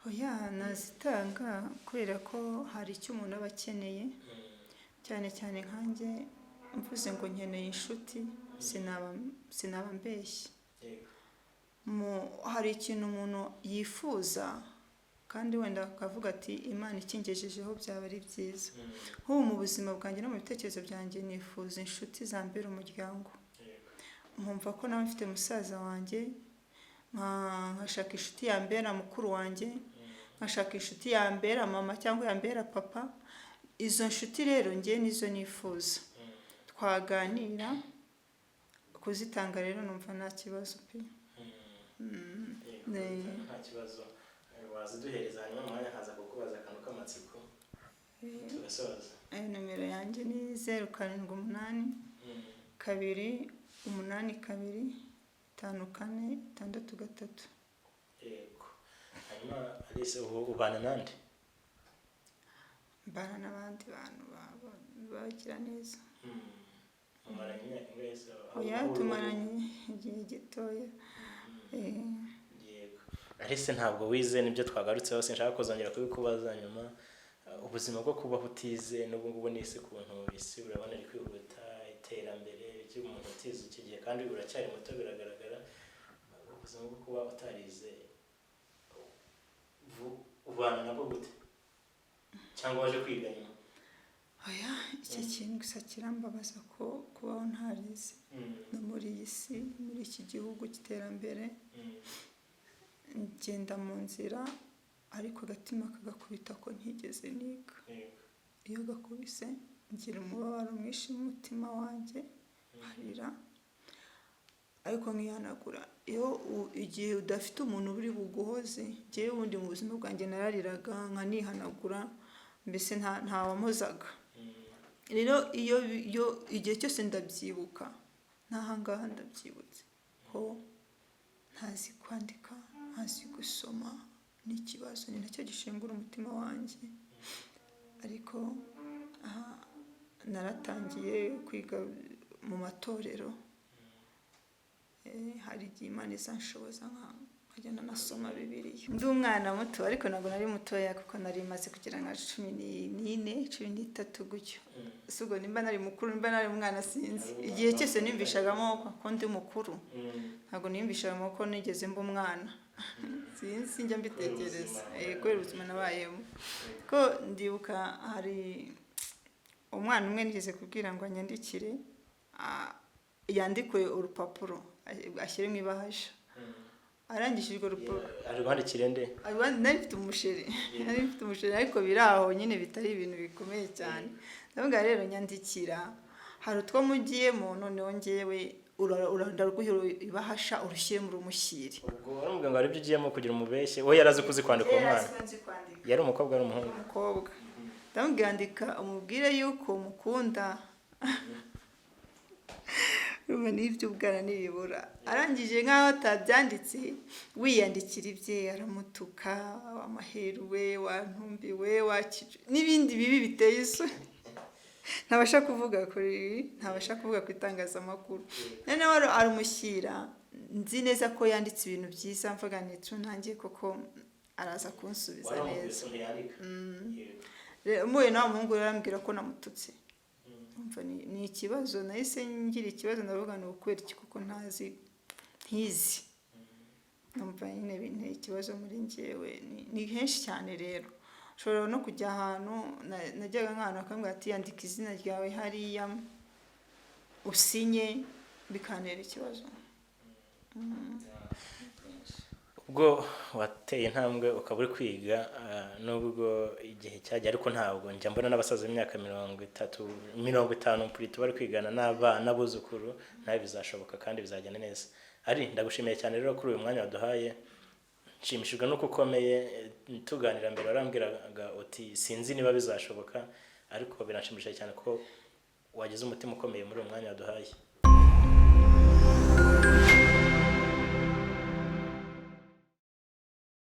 Oya, nazitanga kubera ko hari icyo umuntu aba akeneye, cyane cyane nkanjye mvuze ngo nkeneye inshuti, sinaba mbeshye. Hari ikintu umuntu yifuza kandi wenda akavuga ati: "Imana ikingejejeho byaba ari byiza." Nk'ubu mu buzima bwanjye no mu bitekerezo byanjye, nifuza inshuti zambera umuryango, nkumva ko nawe mfite musaza wanjye, nkashaka inshuti yambera mukuru wanjye, nkashaka inshuti yambera mama cyangwa yambera papa. Izo nshuti rero njye nizo nifuza twaganira. Kuzitanga rero numva nta kibazo pe. Nta kibazo, waziduhereza, hanyuma mu mwanya nkaza kukubaza akantu k'amatsiko tugasoza. Nomero yanjye ni 078 282 5463. Yego. Hanyuma Alice, ubu ubana nande? Mbana n'abandi bantu bagira neza. Mumaranye imyaka ingahe se? Oya, tumaranye igihe gitoya. Yego. Alice, ntabwo wize, nibyo twagarutseho, sinshaka kuzongera kubikubaza nyuma. Ubuzima bwo kubaho utize n'ubu ngubu n'isi, ukuntu isi urabona iri kwihuta, iterambere ry'umuntu utize iki gihe, kandi uracyari muto biragaragara, ubuzima bwo kuba utarize ubana nabwo gute, cyangwa waje kwiga nyuma? Oya, icyo kintu gusa kirambabaza ko kubaho ntarize no muri iyi si, muri iki gihugu cy'iterambere, ngenda mu nzira ariko agatima kagakubita ko ntigeze niga. Iyo gakubise ngira umubabaro mwinshi mu mutima wanjye, nkarira ariko nkihanagura. Iyo igihe udafite umuntu uri buguhoze, njyewe ubundi mu buzima bwanjye narariraga nkanihanagura, mbese nta wamozaga. Rero iyo igihe cyose ndabyibuka, n'ahangaha ndabyibutse ko ntazi kwandika, ntazi gusoma, ni ikibazo, ni nacyo gishengura umutima wanjye. Ariko aha Naratangiye kwiga mu matorero. Hari igihe Imana izanshoboza nkagenda nasoma Bibiliya. Ndi umwana muto, ariko ntabwo nari mutoya, kuko nari maze kugira nka 14, 13 gutyo. Si ubwo nimba nari mukuru, nimba nari umwana, sinzi. Igihe cyose niyumvishagamo ko ndi mukuru, ntabwo niyumvishagamo ko nigeze mba umwana. Sinzi, sinjya mbitekereza. Kubera ubuzima nabayemo. Ko ndibuka hari umwana umwe nigeze kubwira ngo anyandikire, yandikwe urupapuro ashyire mu ibahasha. Arangije urwo rupapuro, Ari rwandikire nde? Nari mfite umuchéri, nari mfite umuchéri, ariko biri aho nyine, bitari ibintu bikomeye cyane. Ndavuga rero, nyandikira, hari utwo mugiyemo, noneho ngewe ndaguha ibahasha, urushyire mu rumushyire. Ubwo waramubwira ngo hari ibyo ugiyemo kugira umubeshye, we yari azi ko uzi kwandika uwo Yari mwana? azi ko nzi kwandika. Yari umukobwa, ari umuhungu? Umukobwa. Ndamubwira, andika umubwire yuko mukunda. Urumva n'iby'ubwana ntibibura. Arangije, nk'aho atabyanditse, wiyandikira ibye, aramutuka: "Wamaheruwe, wantumbiwe, wakicu," n'ibindi bibi biteye isoni ntabasha kuvuga kuri, ntabasha kuvuga ku itangazamakuru. Noneho aramushyira, nzi neza ko yanditse ibintu byiza, mvuga nti nanjye koko araza kunsubiza neza. Rero mpuye na wa muhungu rero, arambwira ko namututse. Umva, ni ikibazo, nahise ngira ikibazo, ndavuga ni ukubera iki kuko ntazi, ntizi. Numva nyine binteye ikibazo muri njyewe. Ni henshi cyane rero, ushobora no kujya ahantu, najyaga nk'ahantu bakambwira ati: "Yandika izina ryawe hariya, usinye," bikantera ikibazo. Ubwo wateye intambwe ukaba uri kwiga, nubwo igihe cyagiye, ariko ntabwo njya mbona n'abasaza b'imyaka 30, 50 purito bari kwigana n'abana n'abuzukuru. Nawe bizashoboka kandi bizagenda neza. Ari ndagushimiye cyane rero kuri uyu mwanya waduhaye. Nshimishijwe nuko ukomeye. Tuganira mbere warambwiraga uti: "Sinzi niba bizashoboka," ariko biranshimishije cyane ko wagize umutima ukomeye muri uyu mwanya waduhaye.